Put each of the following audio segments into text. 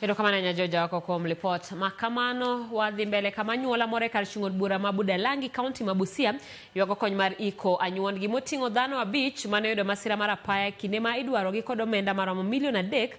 Erokamano Nyajoja wako kuom lipot ma kamano. Wadhi mbele kama anyuola moro e kar chung' od bura ma Budalangi, kaunti ma Busia, ywago kony mar iko anyuondgi moting'o dhano 5 mane oyudo masira mar apaya e kinde ma idwarogi kod omenda maromo milion 3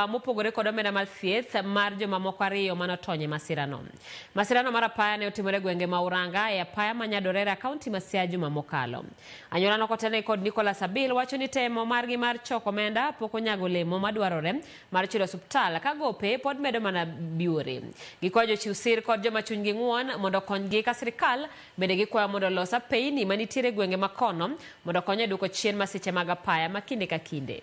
mopogore kod omenda mar thieth mar jomamoko 2 mane otony e masirano. Masirano mar apaya ne otimore e gwenge ma Uranga e apaya ma Nyadorera, kaunti ma Siaya juma mokalo. Anyuolano kotelnegi kod Nicholas Abil wacho ni temo margi mar choko omenda pok onyago olemo madwarore mar chulo osuptal ka gope pod medo mana biwore. Gikwayo jochiw sir kod joma chunygi ng'uon mondo okonygi ka sirikal bende gikwayo mondo olos apeyni manitiere e gwenge ma kono mondo okony e duoko chien masiche mag apaya ma kinde ka kinde.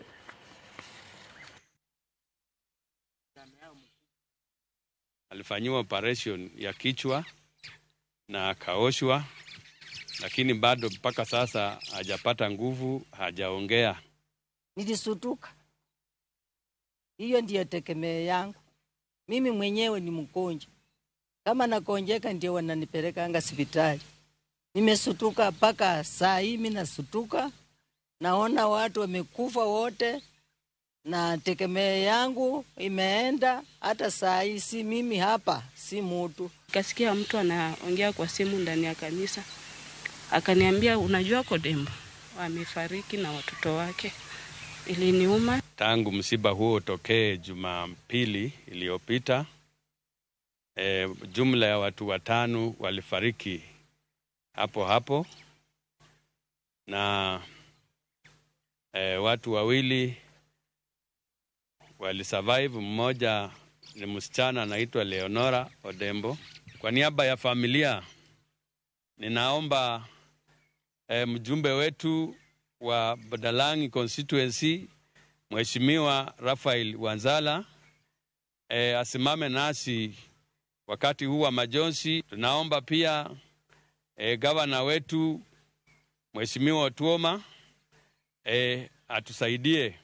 Alifanyiwa operation ya kichwa na akaoshwa, lakini bado mpaka sasa hajapata nguvu, hajaongea. Nilisutuka. Hiyo ndiyo tegemeo yangu. Mimi mwenyewe ni mgonjwa. Kama nagonjeka ndio wananipelekanga hospitali. Nimesutuka mpaka saa hii mimi nasutuka. Naona watu wamekufa wote na tegemeo yangu imeenda. Hata saa hii si mimi hapa, si mtu. Kasikia mtu anaongea kwa simu ndani ya kanisa. Akaniambia unajua Kodembo amefariki na watoto wake. Iliniuma. Tangu msiba huo utokee Jumapili iliyopita, jumla ya watu 5 walifariki hapo hapo, na watu 2 walisurvive. Mmoja ni msichana anaitwa Leonora Odembo. Kwa niaba ya familia ninaomba mjumbe wetu wa Budalangi constituency Mheshimiwa Raphael Wanzala asimame nasi wakati huu wa majonzi. Tunaomba pia gavana wetu Mheshimiwa Otuoma atusaidie.